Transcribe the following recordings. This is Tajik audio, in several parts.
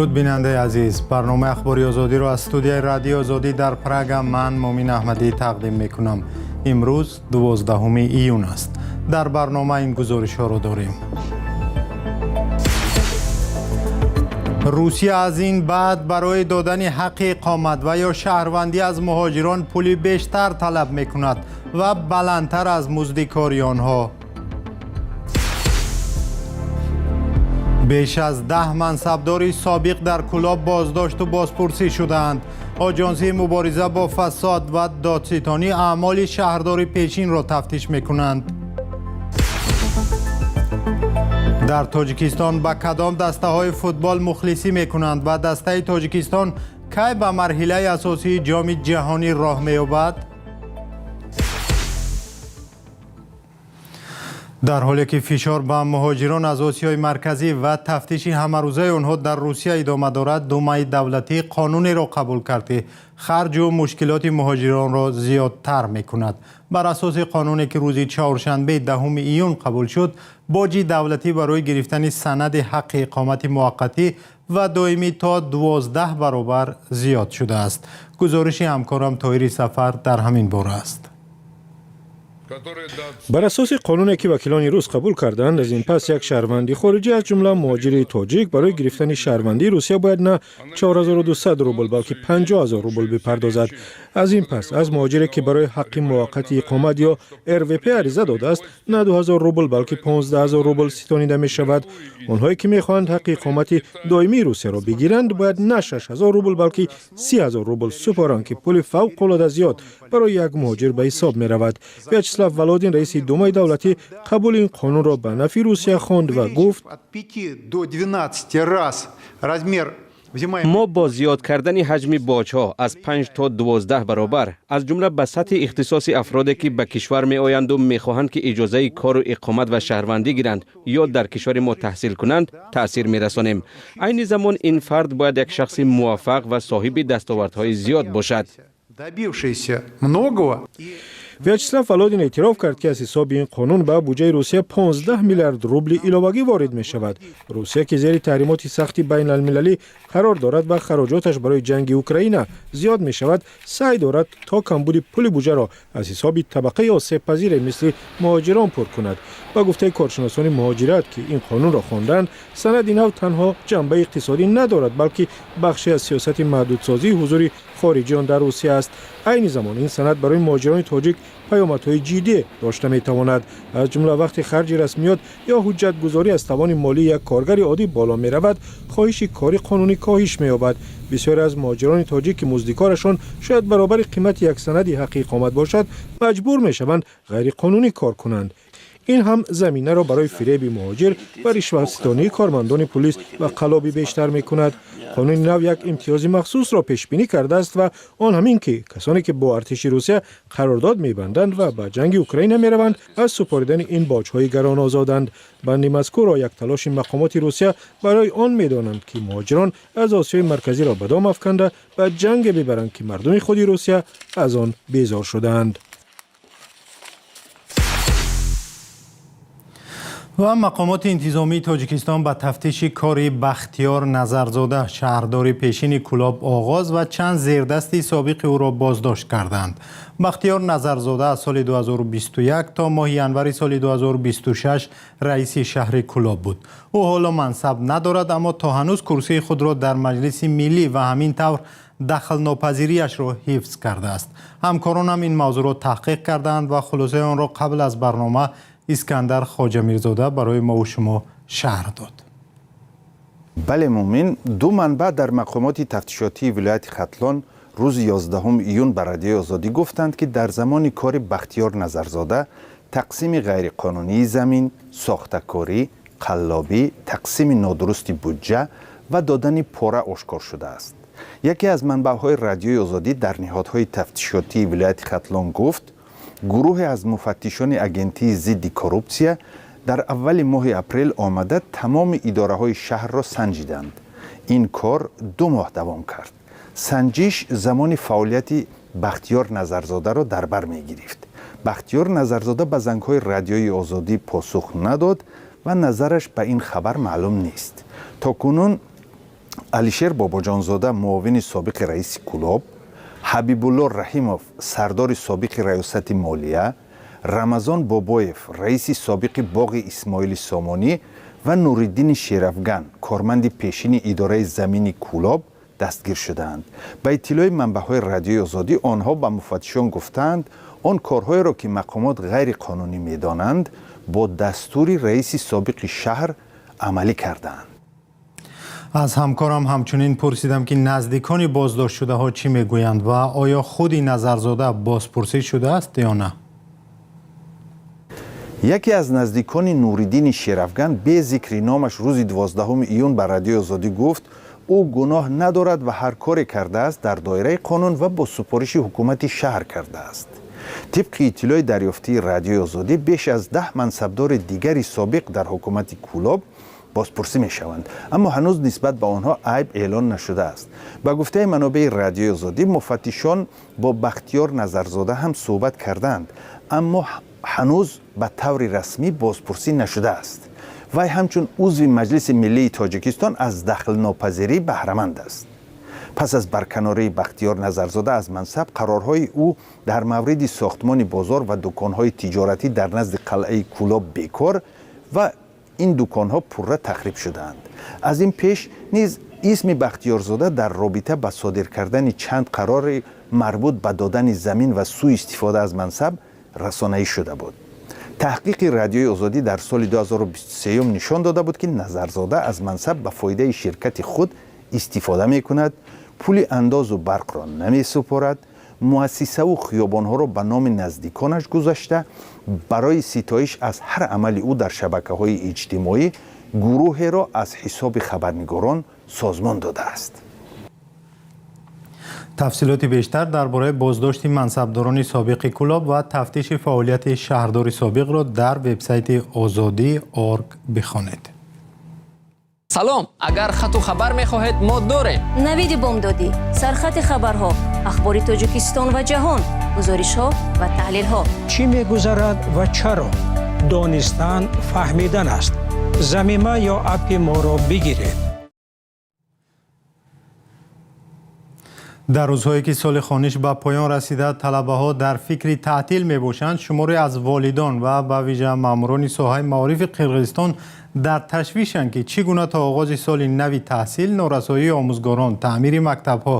Дуруд, бинандаи азиз. Барномаи Ахбори Озодиро аз студияи Радиои Озодӣ дар Прага ман, Мумин Аҳмадӣ, тақдим мекунам. Имрӯз 12 июн аст. Дар барнома ин гузоришҳоро дорем. Русия аз ин баъд барои додани ҳаққи иқомат ва ё шаҳрвандӣ аз муҳоҷирон пули бештар талаб мекунад ва баландтар аз музди кори онҳо. Беш аз 10 мансабдори собиқ дар Кӯлоб боздошту бозпурсӣ шудаанд. Оҷонсии мубориза бо фасод ва додситонӣ аъмоли шаҳрдори пешинро тафтиш мекунанд. Дар Тоҷикистон ба кадом дастаҳои футбол мухлисӣ мекунанд ва дастаи Тоҷикистон кай ба марҳилаи асосии Ҷоми ҷаҳонӣ роҳ меёбад? Дар ҳоле ки фишор ба муҳоҷирон аз Осиёи Марказӣ ва тафтиши ҳамарӯзаи онҳо дар Русия идома дорад, Думаи давлатӣ қонунеро қабул кард, ки харҷу мушкилоти муҳоҷиронро зиёдтар мекунад. Бар асоси қонуне, ки рӯзи чоршанбе, 10 июн қабул шуд, боҷи давлатӣ барои гирифтани санади ҳаққи иқомати муваққатӣ ва доимӣ то 12 баробар зиёд шудааст. Гузориши ҳамкорам Тоҳири Сафар дар ҳамин бора аст. Бар асоси қонуне, ки вакилони рус қабул карданд, аз ин пас як шаҳрванди хориҷӣ, аз ҷумла муҳоҷири тоҷик, барои гирифтани шаҳрвандии Русия бояд на 4200 рубл, балки 50 000 рубл бипардозад. Аз ин пас аз муҳоҷире, ки барои ҳаққи муваққати иқомат ё РВП ариза додааст, на 2000 рубл, балки 15 000 рубл ситонида мешавад. Онҳое, ки мехоҳанд ҳаққи иқомати доимии Русияро бигиранд, бояд на 6000 рубл, балки 30 000 рубл супоранд, ки пули фавқулода зиёд барои як муҳоҷир ба ҳисоб меравад. Вячеслав Володин, раиси Думаи давлатӣ, қабули ин қонунро ба нафъи Русия хонд ва гуфт: Мо бо зиёд кардани ҳаҷми боҷҳо аз 5 то 12 баробар, аз ҷумла ба сатҳи ихтисоси афроде, ки ба кишвар меоянду мехоҳанд, ки иҷозаи кору иқомат ва шаҳрвандӣ гиранд ё дар кишвари мо таҳсил кунанд, таъсир мерасонем. Айни замон ин фард бояд як шахси муваффақ ва соҳиби дастовардҳои зиёд бошад. Добившийся многого. Вячеслав Володин эътироф кард, ки аз ҳисоби ин қонун ба буҷаи Русия 15 миллиард рубли иловагӣ ворид мешавад. Русия, ки зери таҳримоти сахти байналмилалӣ қарор дорад ва хароҷоташ барои ҷанги Украина зиёд мешавад, саъй дорад, то камбуди пули буҷаро аз ҳисоби табақаи осебпазире мисли муҳоҷирон пур кунад. Ба гуфтаи коршиносони муҳоҷират, ки ин қонунро хонданд, санади нав танҳо ҷанбаи иқтисодӣ надорад, балки бахше аз сиёсати маҳдудсозии ҳузури хориҷиён дар Русия аст. Айни замон ин санад барои муҳоҷирони тоҷик паёмадҳои ҷиддӣ дошта метавонад. Аз ҷумла, вақте харҷи расмиёт ё ҳуҷҷатгузорӣ аз тавони молии як коргари оддӣ боло меравад, хоҳиши кори қонунӣ коҳиш меёбад. Бисёре аз муҳоҷирони тоҷик, ки музди корашон шояд баробари қимати як санади ҳаққи иқомат бошад, маҷбур мешаванд ғайриқонунӣ кор кунанд. Ин ҳам заминаро барои фиреби муҳоҷир ва ришватситонии кормандони пулис ва қаллобӣ бештар мекунад. Қонуни нав як имтиёзи махсусро пешбинӣ кардааст ва он ҳамин ки касоне, ки бо артиши Русия қарордод мебанданд ва ба ҷанги Украина мераванд, аз супоридани ин боҷҳои гарон озоданд. Банди мазкурро як талоши мақомоти Русия барои он медонанд, ки муҳоҷирон аз Осиёи Марказиро ба дом афканда ба ҷанге бибаранд, ки мардуми худи Русия аз он безор шудаанд. Ва мақомоти интизомии Тоҷикистон ба тафтиши кори Бахтиёр Назарзода, шаҳрдори пешини Кӯлоб, оғоз ва чанд зердасти собиқи ӯро боздошт карданд. Бахтиёр Назарзода аз соли 2021 то моҳи январи соли 2026 раиси шаҳри Кӯлоб буд. Ӯ ҳоло мансаб надорад, аммо то ҳанӯз курсии худро дар Маҷлиси миллӣ ва ҳамин тавр дахлнопазириашро ҳифз кардааст. Ҳамкоронам ин мавзӯъро таҳқиқ кардаанд ва хулосаи онро қабл аз барнома Искандар Хоҷамирзода барои мову шумо шарҳ дод. Бале, Мумин, ду манбаъ дар мақомоти тафтишотии вилояти Хатлон рӯзи 11 июн ба Радиои Озодӣ гуфтанд, ки дар замони кори Бахтиёр Назарзода тақсими ғайриқонунии замин, сохтакорӣ, қаллобӣ, тақсими нодурусти буҷа ва додани пора ошкор шудааст. Яке аз манбаъҳои Радиои Озодӣ дар ниҳодҳои тафтишотии вилояти Хатлон гуфт, гурӯҳе аз муфаттишони агентии зидди коррупсия дар аввали моҳи апрел омада, тамоми идораҳои шаҳрро санҷиданд. Ин кор 2 моҳ давом кард. Санҷиш замони фаъолияти Бахтиёр Назарзодаро дар бар мегирифт. Бахтиёр Назарзода ба зангҳои Радиои Озодӣ посух надод ва назараш ба ин хабар маълум нест. То кунун Алишер Бобоҷонзода, муовини собиқи раиси Кӯлоб, Ҳабибулло Раҳимов, сардори собиқи раёсати молия, Рамазон Бобоев, раиси собиқи боғи Исмоили Сомонӣ ва Нуриддини Шерафган, корманди пешини идораи замини Кӯлоб дастгир шудаанд. Ба иттилои манбаъҳои Радиои Озодӣ, онҳо ба муфаттишон гуфтаанд, он корҳоеро, ки мақомот ғайриқонунӣ медонанд, бо дастури раиси собиқи шаҳр амалӣ кардаанд. Аз ҳамкорам ҳамчунин пурсидам, ки наздикони боздоштшудаҳо чӣ мегӯянд ва оё худи Назарзода бозпурсӣ шудааст ё на. Яке аз наздикони Нуриддини Шерафган бе зикри номаш рӯзи 12 июн ба Радиои Озодӣ гуфт, ӯ гуноҳ надорад ва ҳар коре кардааст, дар доираи қонун ва бо супориши ҳукумати шаҳр кардааст. Тибқи иттилои дарёфтии Радиои Озодӣ, беш аз 10 мансабдори дигари собиқ дар ҳукумати Кӯлоб бозпурсӣ мешаванд, аммо ҳанӯз нисбат ба онҳо айб эълон нашудааст. Ба гуфтаи манобеи Радиои Озодӣ, муфаттишон бо Бахтиёр Назарзода ҳам суҳбат кардаанд, аммо ҳанӯз ба таври расмӣ бозпурсӣ нашудааст. Вай ҳамчун узви Маҷлиси миллии Тоҷикистон аз дахлнопазирӣ баҳраманд аст. Пас аз барканории Бахтиёр Назарзода аз мансаб, қарорҳои ӯ дар мавриди сохтмони бозор ва дуконҳои тиҷоратӣ дар назди қалъаи Кӯлоб бекор ва ин дуконҳо пурра тахриб шудаанд. Аз ин пеш низ исми Бахтиёрзода дар робита ба содир кардани чанд қарори марбут ба додани замин ва сӯистифода аз мансаб расонаӣ шуда буд. Таҳқиқи Радиои Озодӣ дар соли 2023 нишон дода буд, ки Назарзода аз мансаб ба фоидаи ширкати худ истифода мекунад, пули андозу барқро намесупорад, муассисаву хиёбонҳоро ба номи наздиконаш гузашта, барои ситоиш аз ҳар амали ӯ дар шабакаҳои иҷтимоӣ гурӯҳеро аз ҳисоби хабарнигорон созмон додааст. Тафсилоти бештар дар бораи боздошти мансабдорони собиқи Кӯлоб ва тафтиши фаъолияти шаҳрдори собиқро дар вебсайти Озодӣ орг бихонед. Салом, агар хату хабар мехоҳед, мо дорем. Навиди бомдодӣ, сархати хабарҳо, ахбори Тоҷикистон ва ҷаҳон, гузоришҳо ва таҳлилҳо. Чӣ мегузарад ва чаро? Донистан фаҳмидан аст. Замима ё аппи моро бигиред. Дар рӯзҳое ки соли хониш ба поён расида, талабаҳо дар фикри таътил мебошанд, шуморе аз волидон ва ба вижа маъмурони соҳаи маорифи Қирғизистон дар ташвишанд, ки чӣ гуна то оғози соли нави таҳсил норасоии омӯзгорон, таъмири мактабҳо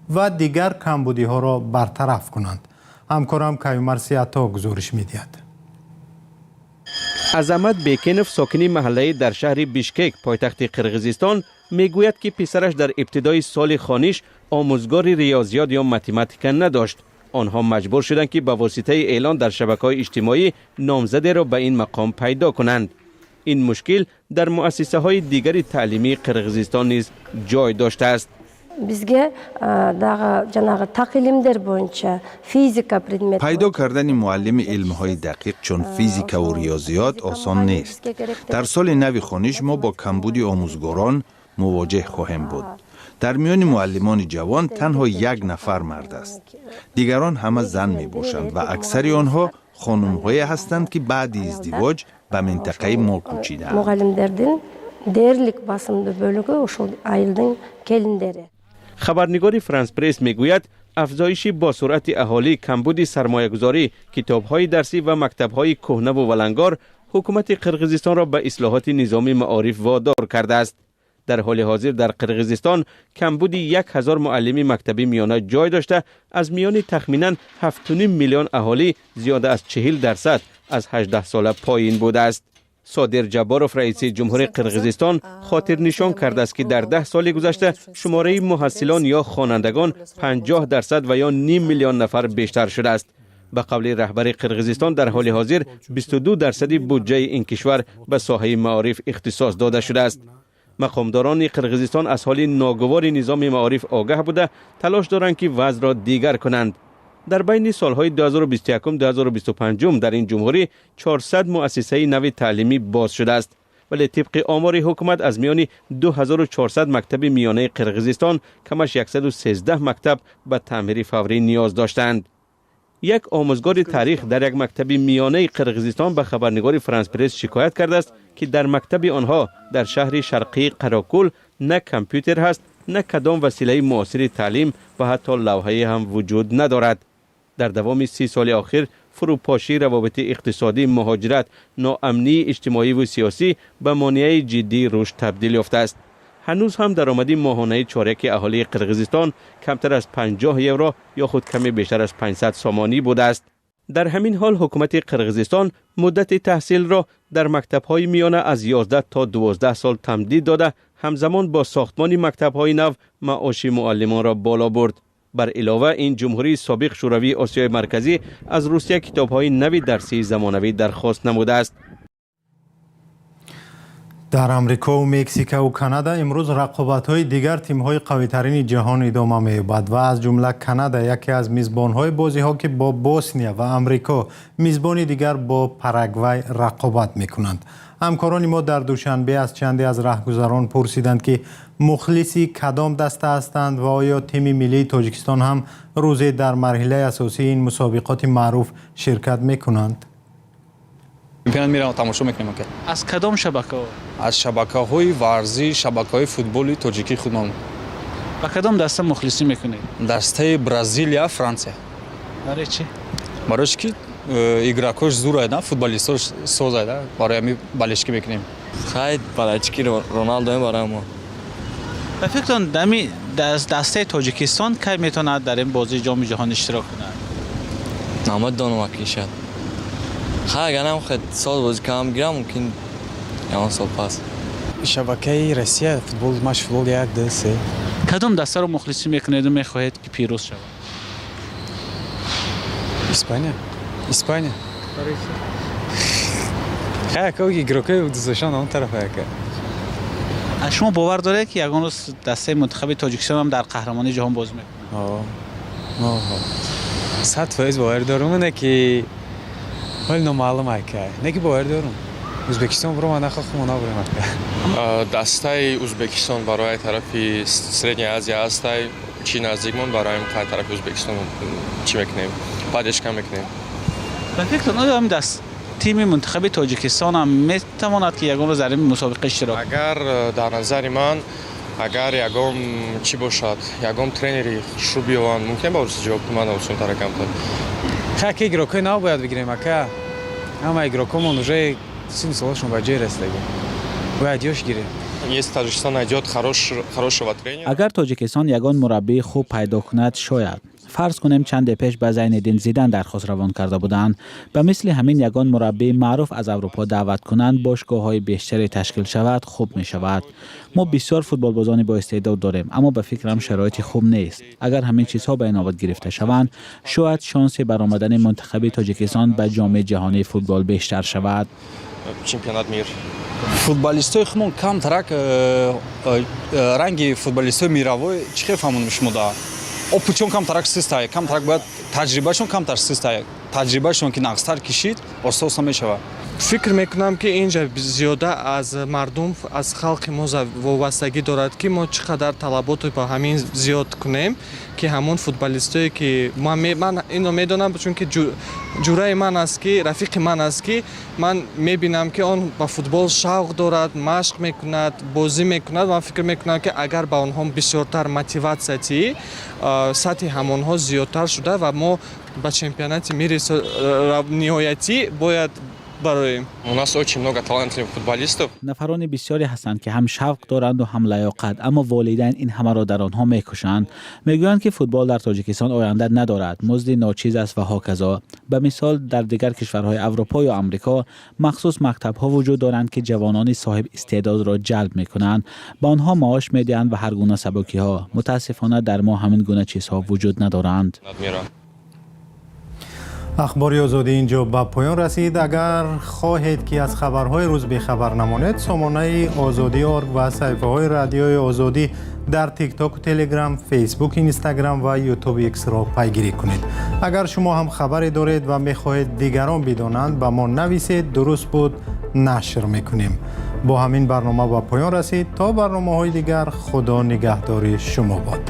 ва дигар камбудиҳоро бартараф кунанд. Ҳамкорам Каюмар Сиато гузориш медиҳад. Азамат Бекенов, сокини маҳаллаи дар шаҳри Бишкек, пойтахти Қирғизистон, мегӯяд, ки писараш дар ибтидои соли хониш омӯзгори риёзиёт ё математика надошт. Онҳо маҷбур шуданд, ки ба воситаи эълон дар шабакаҳои иҷтимоӣ номзадеро ба ин мақом пайдо кунанд. Ин мушкил дар муассисаҳои дигари таълимии Қирғизистон низ ҷой доштааст. Бизге дагы жанагы так илимдер боюнча, физика предмет. Пайдо кардани муаллими илмҳои дақиқ, чун физикаву риёзиёт, осон нест. Дар соли нави хониш мо бо камбуди омӯзгорон мувоҷеҳ хоҳем буд. Дар миёни муаллимони ҷавон танҳо як нафар мард аст, дигарон ҳама зан мебошанд ва аксари онҳо хонумҳое ҳастанд, ки баъди издивоҷ ба минтақаи мо кӯчидаанд. Мугалимдердин дээрлик басымдуу бөлүгү ушул айылдын келиндери. Хабарнигори Франс Пресс мегӯяд, афзоиши бо суръати аҳолӣ, камбуди сармоягузорӣ, китобҳои дарсӣ ва мактабҳои кӯҳнаву валангор ҳукумати Қирғизистонро ба ислоҳоти низоми маориф водор кардааст. Дар ҳоли ҳозир дар Қирғизистон камбуди 1000 муаллими мактаби миёна ҷой дошта, аз миёни тахминан 7,5 миллион аҳолӣ зиёда аз 40% аз 18 сола поин будааст. Содир Ҷабборов, раиси ҷумҳури Қирғизистон, хотирнишон кардааст, ки дар 10 соли гузашта шумораи муҳассилон ё хонандагон 50% ва ё ним миллион нафар бештар шудааст. Ба қавли раҳбари Қирғизистон, дар ҳоли ҳозир 22 дарсади буҷаи ин кишвар ба соҳаи маориф ихтисос дода шудааст. Мақомдорони Қирғизистон аз ҳоли ногувори низоми маориф огаҳ буда, талош доранд, ки вазъро дигар кунанд. Дар байни солҳои 2021-2025 дар ин ҷумҳурӣ 400 муассисаи нави таълимӣ боз шудааст, вале тибқи омори ҳукумат, аз миёни 2400 мактаби миёнаи Қирғизистон камаш 113 мактаб ба таъмири фаврӣ ниёз доштанд. Як омӯзгори таърих дар як мактаби миёнаи Қирғизистон ба хабарнигори Франс Пресс шикоят кардааст, ки дар мактаби онҳо дар шаҳри шарқии Қарокул На компютер ҳаст, на кадом василаи муосири таълим ва ҳатто лавҳае ҳам вуҷуд надорад. Дар давоми 30 соли охир фурӯпошии равобити иқтисодӣ, муҳоҷират, ноамнии иҷтимоиву сиёсӣ ба монеаи ҷиддии рушд табдил ёфтааст. Ҳанӯз ҳам даромади моҳонаи чоряки аҳолии Қирғизистон камтар аз 50 евро ё худ каме бештар аз 500 сомонӣ будааст. Дар ҳамин ҳол ҳукумати Қирғизистон муддати таҳсилро дар мактабҳои миёна аз 11 то 12 сол тамдид дода, ҳамзамон бо сохтмони мактабҳои нав маоши муаллимонро боло бурд. Бар илова, ин ҷумҳурии собиқ шӯравии Осиёи Марказӣ аз Русия китобҳои нави дарсии замонавӣ дархост намудааст. Дар Амрикову Мексикаву Канада имрӯз рақобатҳои дигар тимҳои қавитарини ҷаҳон идома меёбад ва аз ҷумла Канада, яке аз мизбонҳои бозиҳо, ки бо Босния, ва Амрико, мизбони дигар, бо Парагвай рақобат мекунанд. Ҳамкорони мо дар Душанбе аз чанде аз раҳгузарон пурсиданд, ки мухлиси кадом даста ҳастанд ва оё тими миллии Тоҷикистон ҳам рӯзе дар марҳилаи асосии ин мусобиқоти маъруф ширкат мекунанд. Чемпионат меравам, тамошо мекунем, ака. Аз кадом шабакаҳо? Аз шабакаҳои варзиш, шабакаҳои футболи тоҷикии худмон. Ба кадом даста мухлисӣ мекунед? Дастаи Бразилия, Франсия. Барои чӣ? Барои чӣ ки игрокош зурайда, футболистош созайда, барои ҳами болельщикӣ мекунем. Хай, болельщики Роналдоем барои мо. Ба фикртон, дами дастаи Тоҷикистон кай метавонад дар ин бозии Ҷоми ҷаҳон иштирок кунад? Намедонам, акишад. Хай, агарам хел сол бозӣ кам гирам, мумкин ягон сол пас. Шабакаи Россия, футбол, матч, футбол, як, ду, се. Кадом дастаро мухлисӣ мекунеду мехоҳед, ки пирӯз шавад? Испания, Испания. Хай, ака, игрокои дӯстдоштан он тарафа, ака. Шумо бовар доред, ки ягон рӯз дастаи мунтахаби Тоҷикистон ҳам дар қаҳрамонии ҷаҳон бозӣ мекунад? 100% бовар дорум, не ки ҳол номаълум, ака, не ки бовар дорум. Ӯзбекистон биромад, нахо хумо набурем, ака. Дастаи Ӯзбекистон барои тарафи Средняя Азия ҳастай, чӣ наздикмон, барои қай тарафи Ӯзбекистон чӣ мекунем, поддержка мекунем. Ба фикртон, оё ҳамин даст тими мунтахаби Тоҷикистон ҳам метавонад, ки ягон рӯз дар ин мусобиқа иштирок? Агар дар назари ман, агар ягон чӣ бошад, ягон тренери хушрӯ биёванд, мумкин ба рӯси ҷавоб ман осонтара камтар. Хай, ака, игрокои нав бояд бигирем, ака. Ҳама игрокомон уже синну солашон ба ҷой расидаги, бояд ёш гирем. Если Таджикистан найдет хорошего тренера. Агар Тоҷикистон ягон мураббии хуб пайдо кунад, шояд. Фарз кунем, чанде пеш ба Зайниддин Зидан дархост равон карда буданд. Ба мисли ҳамин ягон мураббии маъруф аз Аврупо даъват кунанд, бошгоҳҳои бештаре ташкил шавад, хуб мешавад. Мо бисёр футболбозони боистеъдод дорем, аммо ба фикрам, шароити хуб нест. Агар ҳамин чизҳо ба инобат гирифта шаванд, шояд шонси баромадани мунтахаби Тоҷикистон ба Ҷоми ҷаҳонии футбол бештар шавад. Чемпионат мир. Футболистои худмон камтарак ранги футболистои мировой, чӣ хел фаҳмонем шумо, да опытшон камтарак систая, камтарак бояд таҷрибашон камтар систая. Таҷрибашон ки нағзтар кишид, оста оста мешавад. Фикр мекунам, ки инҷа зиёда аз мардум, аз халқи мо вобастагӣ дорад, ки мо чӣ қадар талаботро ба ҳамин зиёд кунем, ки ҳамон футболистое ки ман инро медонам, чунки ҷураи ман аст, ки рафиқи ман аст, ки ман мебинам, ки он ба футбол шавқ дорад, машқ мекунад, бозӣ мекунад. Ман фикр мекунам, ки агар ба онҳо бисёртар мотиватсия тиҳӣ, сатҳи ҳамонҳо зиёдтар шуда ва мо ба чемпионати мири ниҳоятӣ бояд бароем. У нас очень много талантливых футболистов. Нафарони бисёре ҳастанд, ки ҳам шавқ доранду, ҳам лаёқат, аммо волидайн ин ҳамаро дар онҳо мекушанд. Мегӯянд, ки футбол дар Тоҷикистон оянда надорад, музди ночиз аст ва ҳоказо. Ба мисол, дар дигар кишварҳои Аврупо ё Амрико махсус мактабҳо вуҷуд доранд, ки ҷавонони соҳиб истеъдодро ҷалб мекунанд, ба онҳо маош медиҳанд ва ҳар гуна сабукиҳо. Мутаассифона, дар мо ҳамин гуна чизҳо вуҷуд надоранд. Мира. Ахбори Озодӣ инҷо ба поён расид. Агар хоҳед, ки аз хабарҳои рӯз бехабар намонед, сомонаи Озодӣ орг ва саҳифаҳои Радиои Озодӣ дар Тиктоку, Телеграм, Фейсбук, Инстаграм ва Ютуб, Иксро пайгирӣ кунед. Агар шумо ҳам хабаре доред ва мехоҳед дигарон бидонанд, ба мо нависед, дуруст буд, нашр мекунем. Бо ҳамин барнома ба поён расид. То барномаҳои дигар, Худо нигаҳдори шумо бод.